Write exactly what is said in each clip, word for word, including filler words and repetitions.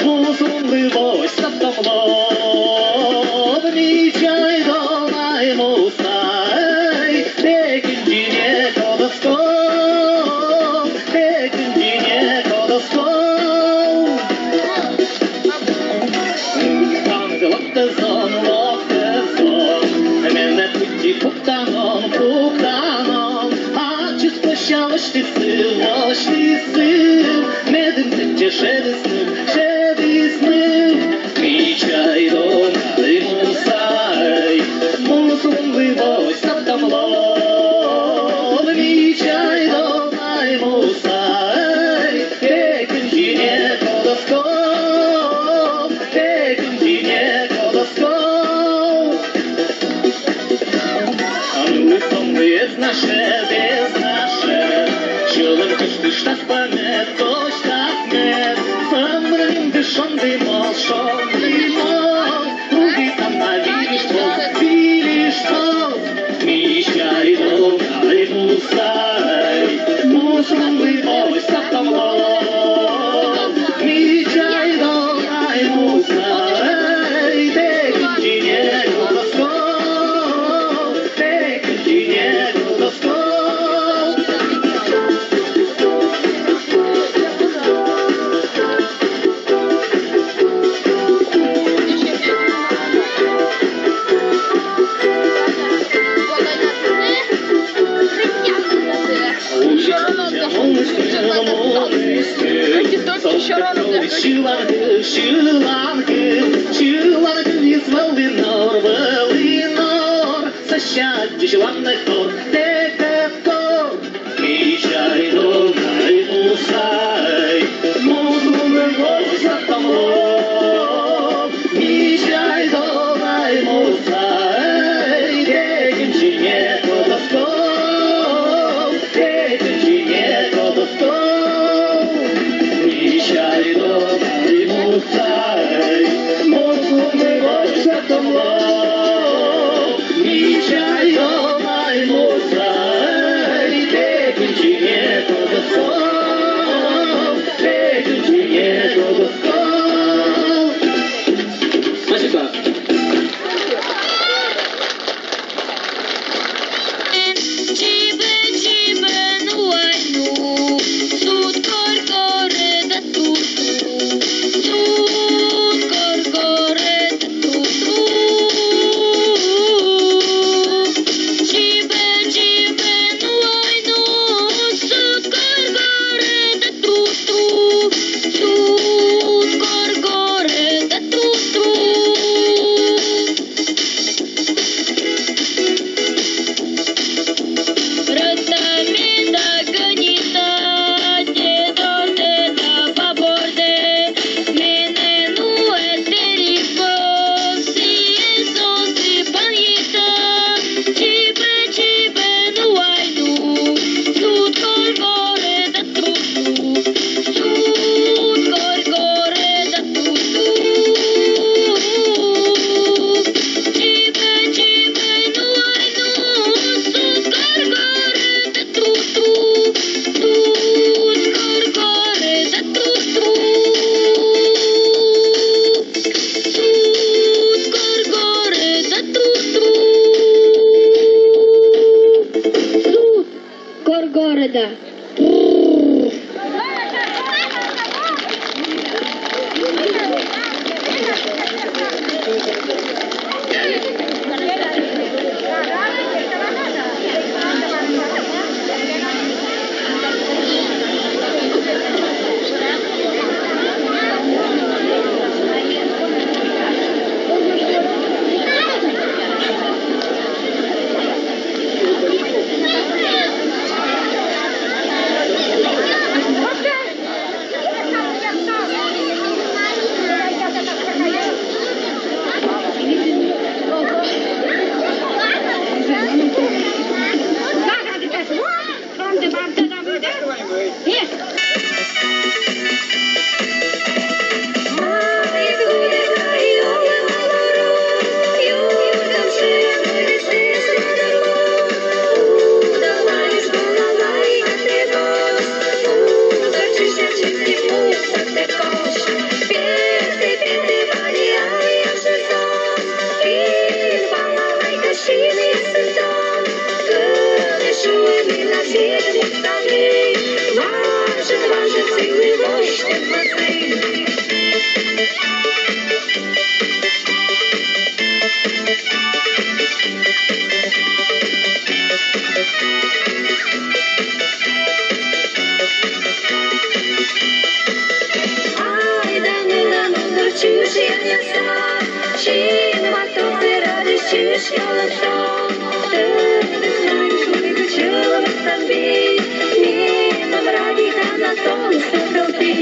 Муслунлы восьтатом лов, ми чайдом, ай, мусай, пекынджине кодоском, пекынджине кодоском. Панк локтӧ зон, локтӧ зон, менӧ пыдди пуктанон, пуктанон, ачыс пӧся восьтісны, восьтісны, медым тӧдчӧ шедісны, шедісны. Ми чайдом, ай, мусай, муслунлы восьтатом лов, ми чайдом, ай, мусай, пекынджине кодоском, пекынджине кодоском. Анлы сомлы эз на шед, эз на шед, сьӧлӧм кыштыштас пӧ мед, досьтас мед. Сӧмын мынды шонді мол, шонді мол, лыддям на вильыштвоз, вильыштвоз. Ми чайдом, ай, мусай, муслунлы восьтатом лов. Ми чайдом, ай, мусай, пекынджине кодоском, пекынджине кодоском. Сьыланкыв, сьыланкыв, сьыланкыв, вис вӧлі нор, вӧлі нор, сэсся аддзысь ланнӧй тор, тэкӧд тор. Ми чайдом, ай, мусай, муслунлы восьтатом лов. Ми чайдом, ай, мусай, пекынджине кодоском, пекынджине кодоском. Ми чайдом, ай, мусай, муслунлы восьтатом лов. Ми чайдом, ай, Айда ныллы нундыр чыж яньыса, синматорсӧ радейтчыж калыксӧ. Тӧдыс-ваньысь мыйкӧ чӧлӧмӧстан вий, меным радейтана тон, сӧкӧлпи.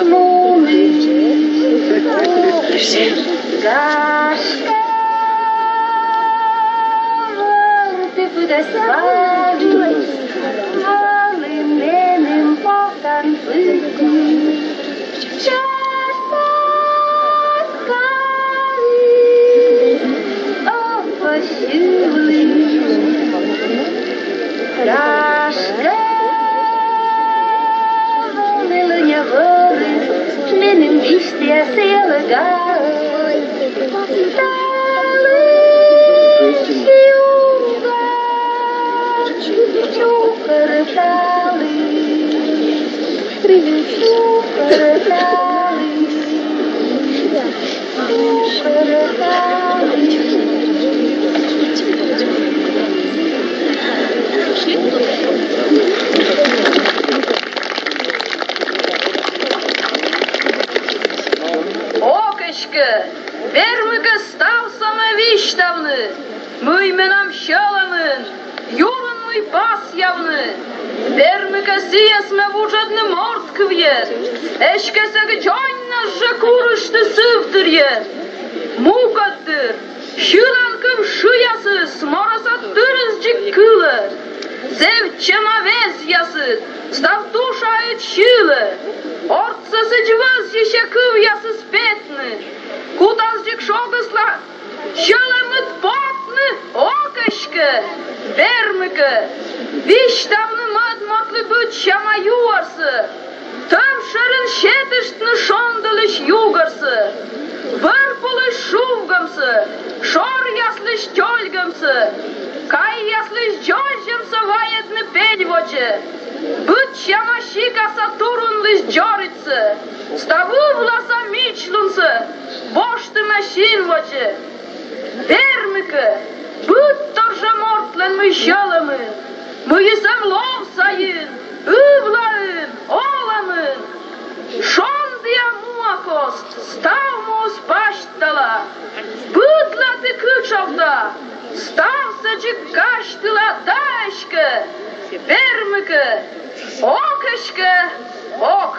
Мунысь, гашкӧ, вӧрті пыдӧс валӧ, вӧлі меным потан пыдди. Чашкӧ, гашкӧ, вӧлі лӧня вӧрыс, меным висьтъяс йӧлӧгаӧн. Талысь югар, чукӧр талысь, чукӧр талысь. Ок эськӧ, вермыкӧ ставсӧ ме висьтавны, мый менам сьӧлӧмын, юрын мый пасъявны. Вермыкӧ сійӧс ме вуджӧдны морт кывйӧд, эськӧ сэк дзоньнас жӧ курышті сыв тырйӧд. Мукӧд дыр, сьылан кыв шыясыс морӧсад тырыс дзик кылӧ. Зэв чема везъясыд став тушаыд сьылӧ. Ортсӧ сідз вӧзйысьӧ кывъясыс петны. Кутас дзик шогысла сьӧлӧмыд потны. Ок эськӧ, вермыкӧ, висьтавны мӧд мортлы быдсяма юӧрсӧ, тӧв шӧрын сетыштны шонділысь югӧрсӧ, вӧр пулысь шувгӧмсӧ, шоръяслысь тёльгӧмсӧ, кайяслысь дзользьӧмсӧ вайӧдны пель водзӧ, быдсяма сикаса турунлысь дзоридсӧ, став ывласа мичлунсӧ воштӧма син водзӧ. Вермыкӧ, быдтор жӧ мортлӧн мый сьӧлӧмын, мыйыс эм лов сайын, ывлаын, олӧмын. Шондіа муа кост став муыс пасьтала, быдлаті кытшовта, ставсӧ дзик казьтыла. Да эськӧ, вермыкӧ, ок эськӧ, ок.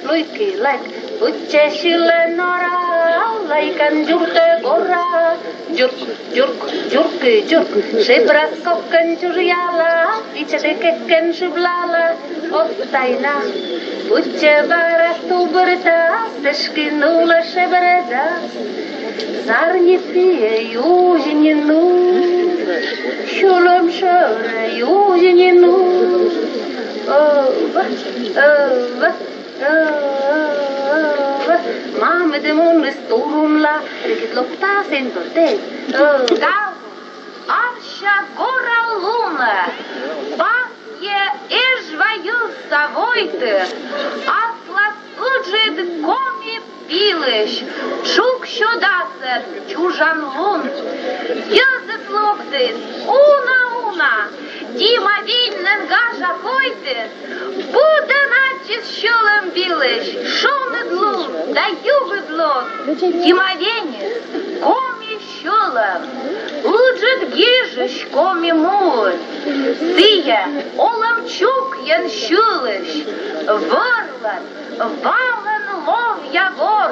Луйкы лайк, быдсяма сьылӧ нора, лайкан дзуртӧ гора. Дзурк, дзурк, дзуркы, дзурк. Шебрас кокӧн чужъяла, вичӧтӧ кекӧн шыблала. Ок тайна, быдсяма бара тубыртас, эськӧ нулӧ шебрӧдас. Зарни пиӧ юзьны, сьӧлӧм шӧрӧ юзьны. Ӧв, ӧв, ӧв. Мамыд муніс турунла, регыд локтас эн пӧртӧ. Ӧв. Ставсӧ, ася гора лунӧ, пасйӧ Эжва йӧзса войтыр, аслас ыджыд коми пилысь, чуксьӧдасӧн чужан лун. Йӧзыс локтіс уна-уна, Дима Веньлӧн гажа койтіс, быдӧн аддзис сьӧлӧм вылысь шоныд лун да югыд лун. Дима Веньыс коми сьӧлӧм, ыджыд гижысь коми муыс. Сійӧ олӧм чукйӧн сьылысь, вӧрлӧн, валӧн ловъя вор.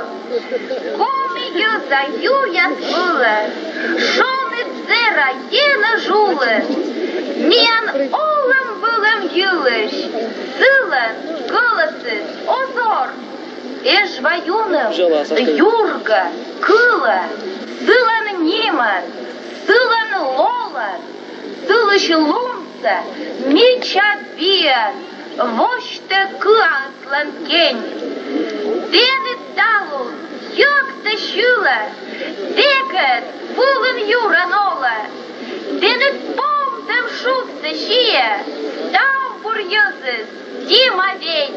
Коми йӧза юяс вылӧ шоныд зэра енэж улын. Миян олӧм-вылӧм йылысь сылӧн гӧлӧсыс озор. Эжва юным юргӧ, кылӧ, сылӧн нимӧн, сылӧн лолӧн, сылысь лунсӧ мича биӧн восьтӧ кыа аслас кень. Тэныд талун йӧктӧ, сьылӧ, тэкӧд вылын-юрын олӧ. Тэныд помтӧм шудсӧ сиӧ, тау бур йӧзыс, Дима Вень.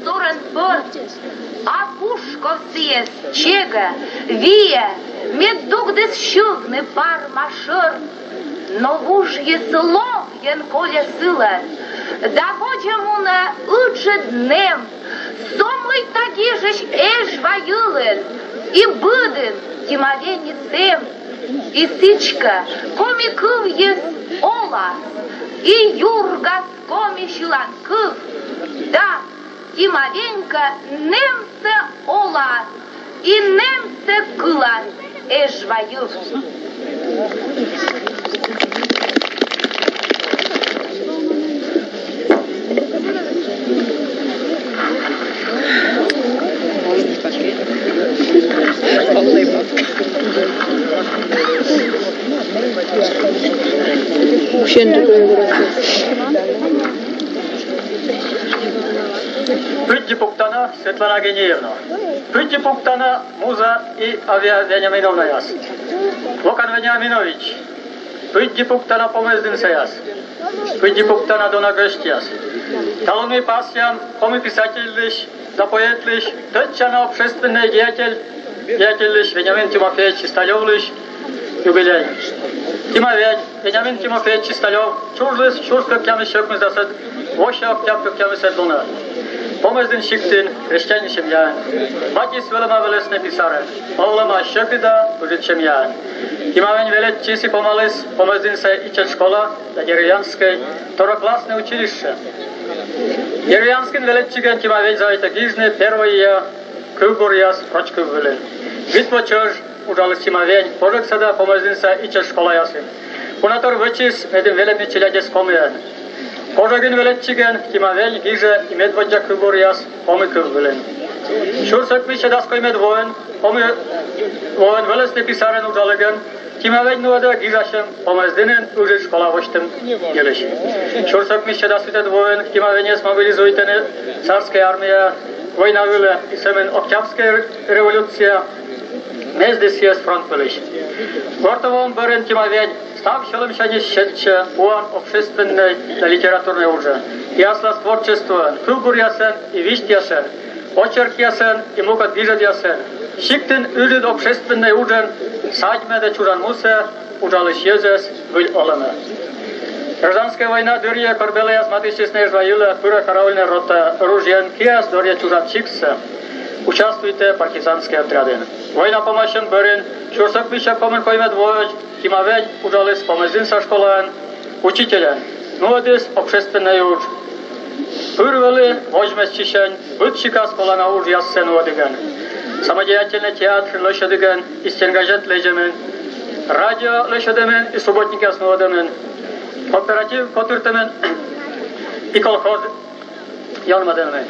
Турӧн пӧрт, а кушков сійӧс чегӧ, виӧ, мед дугдіс сьывны парма шӧр. Но вужйыс ловйӧн кольӧ сылӧн, да водзӧ мунӧ ыджыд нэм, со мыйта гижысь Эжва йылын, и быдын Тимавеньыс эм, и сідзкӧ коми кывйыс олас, и юргас коми сьылан кыв, да, Тимавенькӧ нэмсӧ олас и нэмсӧ кылас Эжва йыв. Пыдди пуктана, Светлана Гениевна. Пыдди пуктана, Муза и Авиа Вениаминовнаяс. Локан Вениаминович. Пыдди пуктана, помӧсдінсаяс. Пыдди пуктана, дона гӧсьтъяс. Талун ми пасъям коми писательлысь да поэтлысь, тӧдчана общественнӧй деятель, деятельлысь Вениамин Тимофеевич Чисталёвлысь юбилей. Тимавень Вениамин Тимофеевич Чисталёв чужис сюрс кӧкъямыс сё кымдасӧд вося октябрь кӧкъямысӧд лунӧ. Помӧсдін сиктын, крестьянин семьяын. Батьыс вӧлӧма велӧснӧй писарӧн, овлӧма сьӧкыда, ыджыд семьяын. Тимавень велӧдчис и помаліс помӧсдінса ичӧт школа да деревянскӧй второкласснӧй училище. Деревянскын велӧдчигӧн Тимавень заводитӧ гижны первойя кывбуръяс роч кыв вылын. Битва чӧж уджаліс Тимавень Пожӧгса да помӧсдінса ичӧт школаясын. Уна тор вӧчис, медым велӧдны челядьӧс комиӧн. Пожӧгын велӧдчигӧн Тимавень гижӧ и медводдза кывбуръяс коми кыв вылын. Сюрс ӧкмыссё дас коймӧд воын, коми воын велӧснӧй писарӧн уджалігӧн Тимавень нуӧдӧ гижасьӧм помӧсдінын ыджыд школа восьтӧм йылысь. Сюрс ӧкмыссё дас витӧд воын Тимавеньӧс мобилизуйтӧны царскӧй армияӧ война вылӧ, и сӧмын Октябрьскӧй революция мездіс сійӧс фронт вылысь. Гортӧ воӧм бӧрын Тимавень став сьӧлӧмсяньыс сетчӧ пуан общественнӧй да литературнӧй уджӧ. И аслас творчествоӧн, кывбуръясӧн и висьтъясӧн, очеркъясӧн и мукӧд гижӧдъясӧн сиктын ыджыд общественнӧй уджӧн садьмӧдӧ чужан мусӧ уджалысь йӧзӧс выль олӧмӧ. Гражданскӧй война дырйи кор белаяс матыстчисны Эжва йылӧ, пырӧ караульнӧй рота, ружьӧӧн киас дорйӧ чужан сиктсӧ, участвуйтӧ партизанскӧй отрядын. Война помасьӧм бӧрын, сюрс ӧкмыссё комын коймӧд воӧ, Тимавень уджаліс помӧсдінса школаын учительӧн, нуӧдіс общественнӧй удж. Пыр вӧлі водзмӧстчысьӧн быдсикас колана уджъяссӧ нуӧдігӧн: самодеятельнӧй театр лӧсьӧдігӧн и стенгазет лэдзӧмын, радио лӧсьӧдӧмын и субботникъяс нуӧдӧмын, кооператив котыртӧмын и колхоз ёнмӧдӧмын.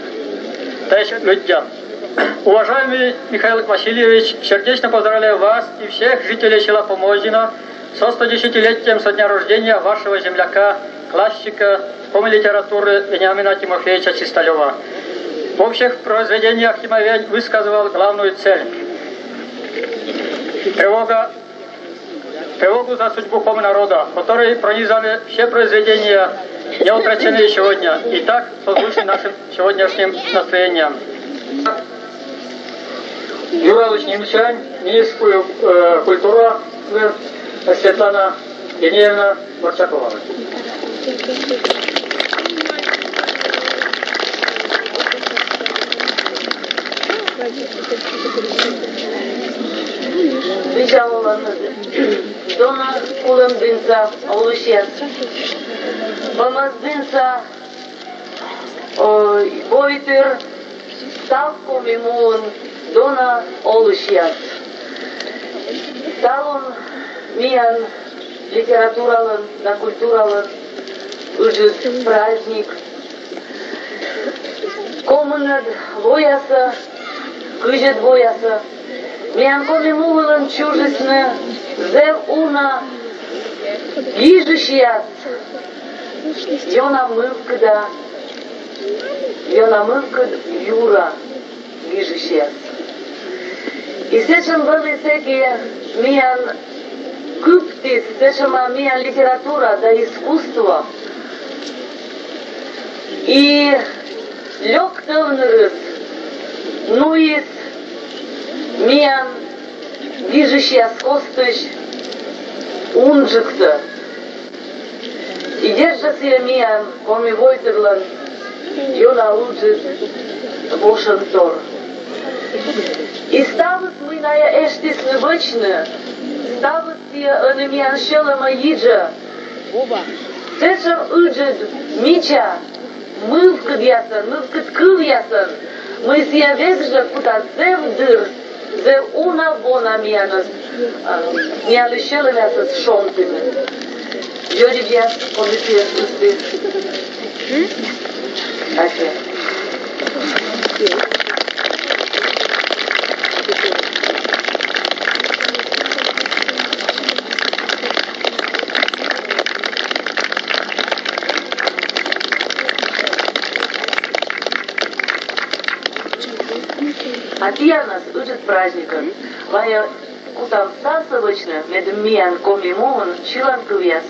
Таысь лыддям. Уважаемый Михаил Васильевич, сердечно поздравляю вас и всех жителей села Помозино со стодесятилетием со дня рождения вашего земляка, классика коми литературы Вениамина Тимофеевича Чисталёва. В общих произведениях Тимавень высказывал главную цель. Тревога, тревогу за судьбу коми народа, которой пронизаны все произведения, не утрачены и сегодня, и так созвучны нашим сегодняшним настроениям. Юралысь нимысьӧн министр культуры Светлана Гениевна Горчакова. Видза оланныд, дона кулӧмдінса олысьяс, помӧсдінса, ой, войтыр, став Коми муын дона олысьяс. Талун миян литературалӧн да культуралӧн ыджыд праздник. Комынӧд воясӧ, кызьӧд воясӧ миян Коми му вылын чужисны зэв уна гижысьяс, ёна мывкыда, ёна мывкыд юра гижысьяс. И сэтшӧм вӧлі сэки миян кыптіс, сэтшӧма миян литература да искусство. И Лёк тӧвнырыс нуис миян гижысьяс костысь унджыктӧ. И дерт жӧ, сійӧ миян, коми войтырлӧн, ёна ыджыд вошӧнтор. И ставыс, мый найӧ эштісны вӧчны, ставыс сійӧ ӧні миян сьӧлӧмӧ йиджӧ. Сэтшӧм ыджыд мича мывкыдъясӧн, мывкыд кывъясӧн, мый сійӧ век жӧ кута зэв дыр, зэв уна-вона миянӧс, а, миянлысь сьӧлӧмъясӧс шонтыны. Дзоридъяс, коми кывйӧс ыстіс. М? Аттьӧ. А тіянӧс ыджыд праздникӧн. Вайӧ кутам ставсӧ вӧчны, медым миян коми мовын сьылан кывъяс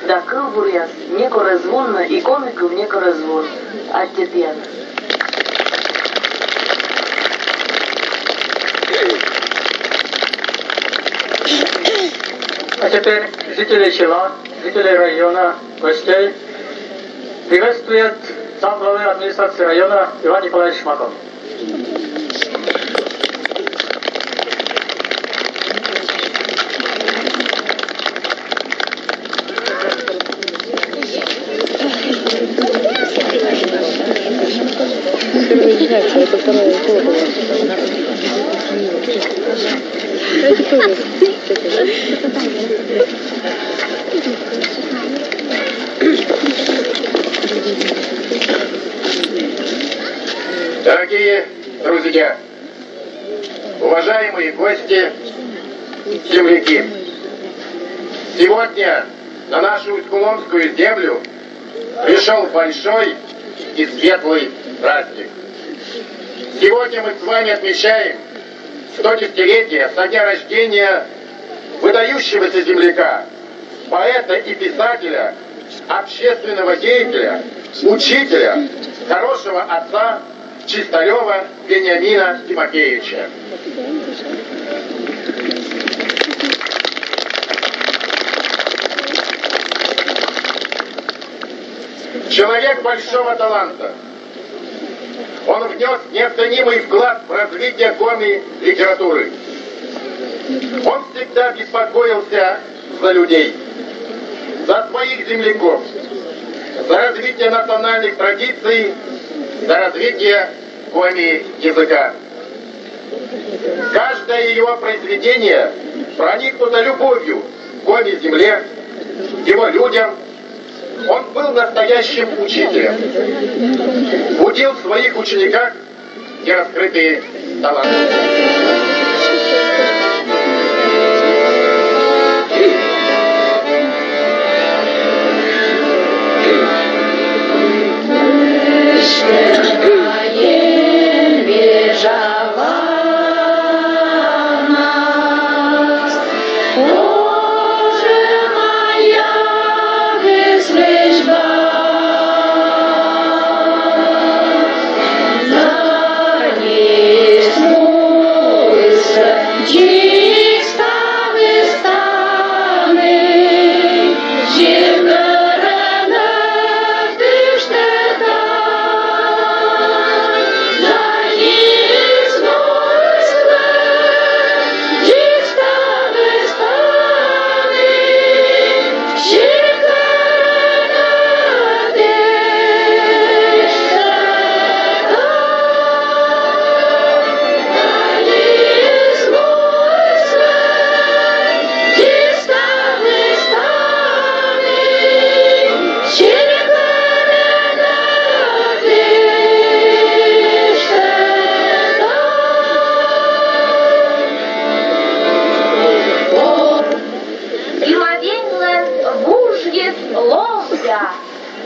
да кывбуръяс некор эз вунны, и коми кыв некор эз вун. Аттьӧ тіянӧс. А теперь жителей села, жителей района, гостей приветствует замглавы администрации района Иван Николаевич Шмаков. Дорогие друзья, уважаемые гости, земляки! Сегодня на нашу Усть-Куломскую землю пришёл большой и светлый праздник. Сегодня мы с вами отмечаем стодесятилетие со дня рождения выдающегося земляка, поэта и писателя, общественного деятеля, учителя, хорошего отца Чистарёва Вениамина Тимофеевича. Человек большого таланта. Он внёс неоценимый вклад в развитие коми литературы. Он всегда беспокоился за людей, за своих земляков, за развитие национальных традиций, за развитие коми языка. Каждое его произведение проникнуто любовью к коми земле, его людям. Он был настоящим учителем, будил в своих учениках нераскрытые таланты. Ивавеньлӧн вужйыс ловъя,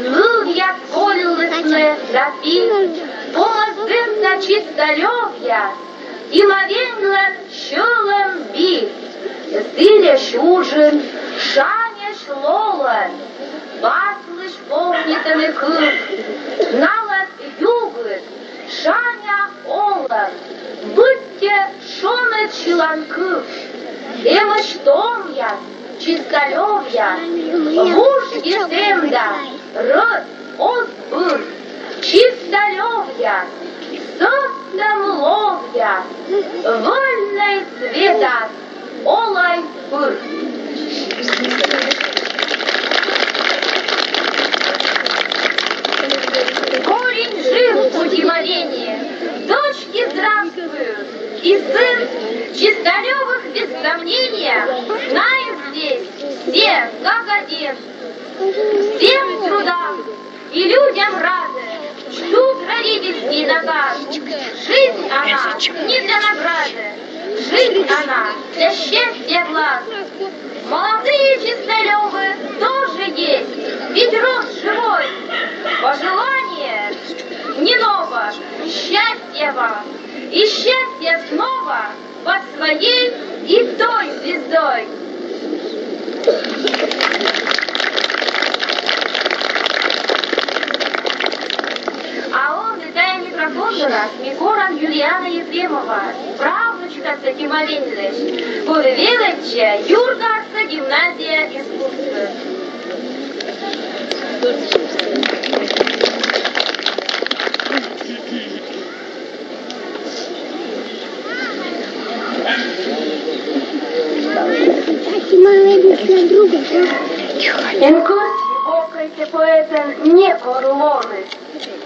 нывъяс кольлісны да пи, помӧс дыр да чистӧ лёвъя, Ивавеньлӧн сьӧлӧм би. Зільӧсь уджын, шаньӧсь лолӧн, паслысь повнитӧны кыв, налӧн югыд, сьылан кыв. Эмӧсь томъяс, чисталёвъяс, вуж йӧз эм да рӧд оз быр. Чисталёвъяс, сӧстӧм ловъяс, вольнӧй светас олӧй пыр. Корень жив у Димовении, дочки здравствуют, и сын Чисталёвых без сомнения знает здесь все как один. Всем трудам и людям рады ждут родительский наказ. Жизнь она не для награды, жизнь она для счастья глаз. Молодые Чисталёвы тоже есть, ведь род живой. Пожелание не ново, счастья вам и счастья снова под своей и той звездой. А ӧні тайӧ микрофон дорас ми корам Юлиана Ефремова, правнучкасӧ Димовеньлысь, коді велӧдчӧ Юргарса гимназия искусствын. Эн кӧсйы вокӧйтӧ поэтӧн некор лоны.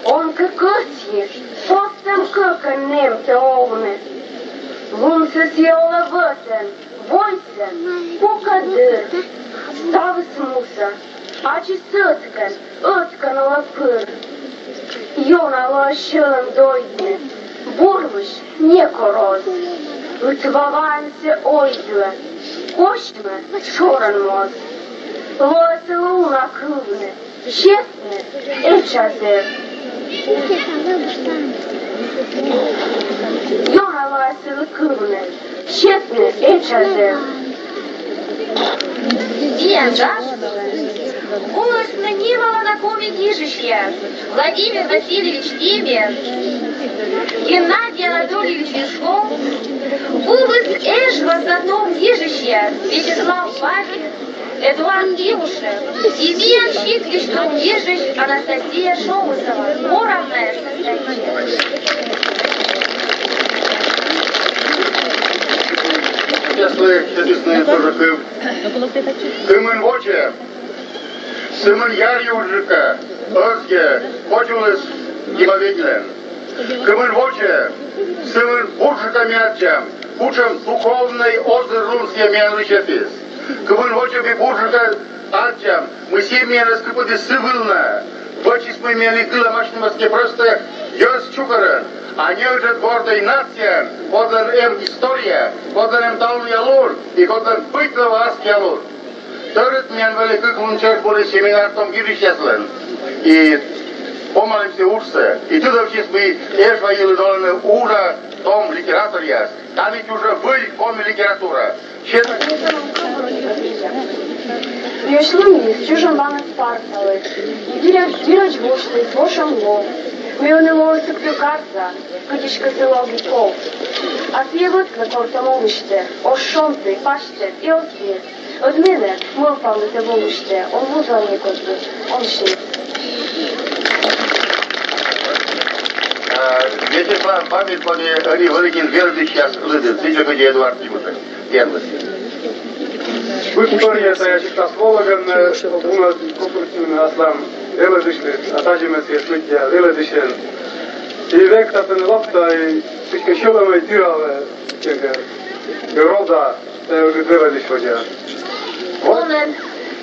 Он кӧ кӧсйы, сӧстӧм кӧкӧн нэмтӧ овны. Лунсӧ сійӧ олӧ вӧтӧн, войсӧн, кука дыр. Ставыс муса, ачыс ӧткӧн, ӧткӧн олӧ пыр. Ёна лоӧ сьӧлӧм дойдны, бур лысь некор оз. Ытва ваӧн сійӧ ойдлӧ, косьмӧ шорӧн моз. Лоӧ сылы уна кывны, сетны этша зэв. Ёна лоӧ сылы кывны, сетны этша зэв. Миян гажтӧмӧн волісны нималана коми гижысьяс: Владимир Васильевич Тимин, Геннадий Анатольевич Юшков, воліс Эжваса том гижысьяс Вячеслав Бабин, Эдуард Тимушев и миян сиктысь том гижысь Анастасия Шомысова. Корам найӧс. Сейчас мы записаны тоже кыв. Кымын воча, сымын яръюрджыка, ӧзйӧ, коть улыс Димовеньлӧн. Кымын воча, сымын бурджыка ми аддзам, кутшӧм духовнӧй озыр рун сійӧ миянлы сетіс. Кымын воча, ми бурджыка аддзам, мый сійӧ миянӧс кыпӧдіс сы вылӧ, вӧчис, мый ми ӧні кылам асьнымӧс не просто йӧз чукӧрӧн, а неыджыд гордӧй нацияӧн, кодлӧн эм история, кодлӧн эм талунъя лун и кодлӧн быть лоӧ аскиа лун. Тӧрыт миян вӧлі кык лун черк вӧлі семинар том гижысьяслӧн. И помалім сійӧ уджсӧ. И тыдовтчис, мый Эжва йылын олӧны уна том литераторъяс. Тані чужӧ выль коми литература. Сет- Миянлы миянлысь чужӧм баныс парсалӧ. Вирӧдз, вирӧдз воштіс вошӧм лов. Мый ӧні лоӧ Сыктывкарса, кыдзкӧ сылы ог и ков. А сійӧ вӧтлӧ кор тӧм олысьтӧ, оз шонтӧй, пасьтӧд и оз вед. Ӧд менӧ мӧвпавны тэ волысьтӧ, он вузав некодлы, он сьыв. А, Вячеслав Бабин, коді ӧні вӧлі нин велӧдысьяс лыдын, сідзи кыдзи Эдуард Тимушев. Первый. Быд торъя тайӧ сиктас волӧгӧн, э, уна кокньыд аслам велӧдысьлы, а тадзи ме сійӧс быттьӧ велӧдысьӧн. И век татӧн локта, и кыдзкӧ сьӧлӧмӧй тіралӧ, кыдзкӧ рода, тайӧ велӧдысь водзӧ. Вот. Онӧн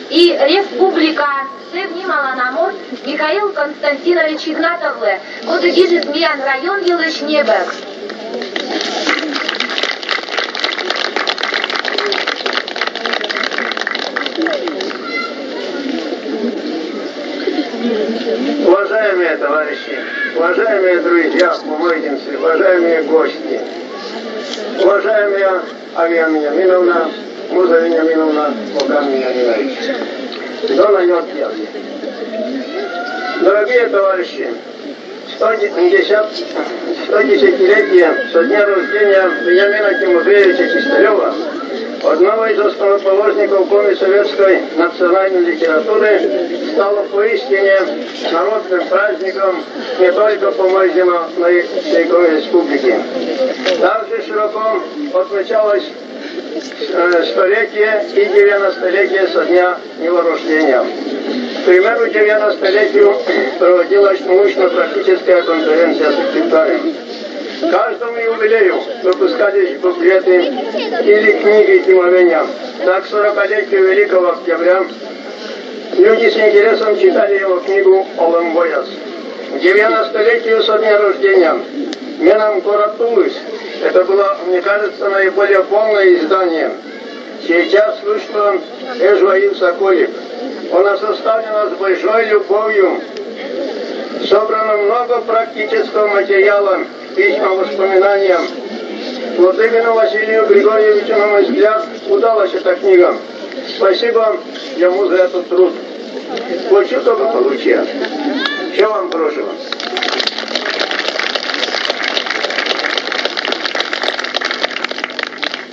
и республикаын зэв нималана морт Михаил Константинович Игнатовлы, коді гижис миян район йылысь небӧг. Уважаемые товарищи, уважаемые друзья, помойдемся, уважаемые гости, уважаемая Авиа Вениаминовна, Муза Вениаминовна, Богдан Вениаминович. Дона Йоргиевна. Дорогие товарищи, сто десять, Сто десятилетие со дня рождения Вениамина Тимофеевича Чисталёва, одного из основоположников коми советской национальной литературы, стало поистине народным праздником не только Поморья, но и всей Коми Республики. Также широко отмечалось э, столетие и девяностолетие со дня его рождения. К примеру, девяностолетию проводилась научно-практическая конференция Сыктывкара. Каждому юбилею выпускались буклеты или книги Тимовеня. Так, сорокалетию Великого Октября люди с интересом читали его книгу «Олӧм вояс». К девяностолетию со дня рождения «Менам горад Тулыс». Это было, мне кажется, наиболее полное издание. Сейчас вышло «Эжва йывса колик». Она составлена с большой любовью. Собрано много практического материала, письма, воспоминания. Вот именно Василию Григорьевичу, на мой взгляд, удалась эта книга. Спасибо ему за этот труд. Хочу только получше. Всего вам хорошего.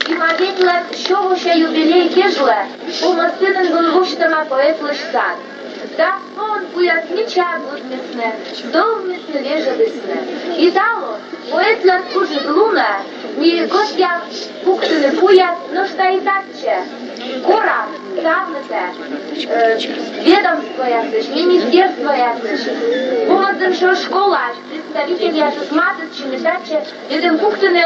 Тимовеньлӧн сё вося юбилей кежлӧ Помӧсдінын вӧлі восьтӧма поэтлысь сад. Дас воын пуяс мичаа быдмисны, тӧвмисны, вежӧдісны. И талун поэтлӧн ыджыд лунӧ ми гӧтям пуктыны пуяс нӧшта и татчӧ, корам ставнытӧ, э, ведомствоясысь, министерствоясысь, Помӧсдінса школаысь представительясӧс матыстчыны татчӧ, медым пуктыны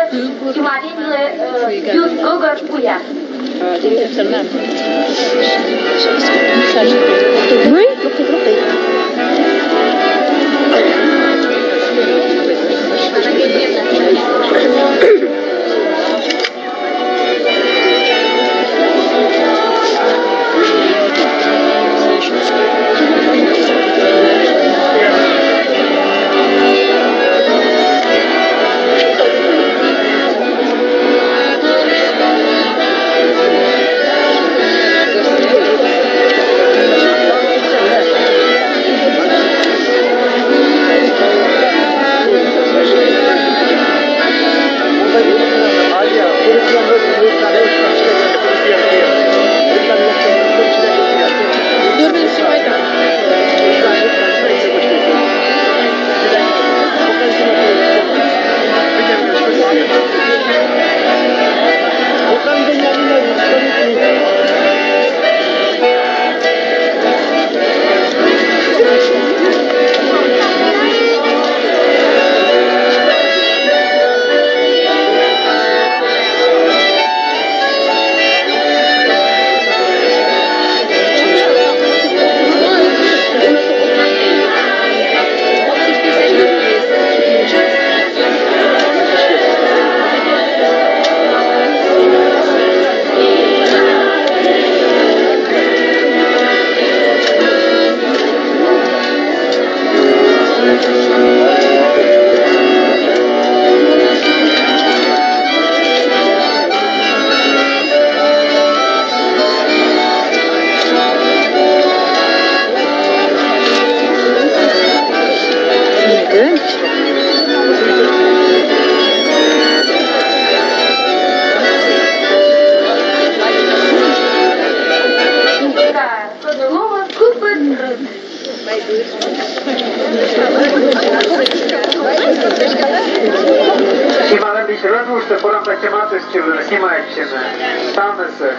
Тимовеньлы, э, йӧз гӧгӧр пуяс. Снимаем, ведь рад, что пора подниматься с чего, снимаем все. Ставнысӧ.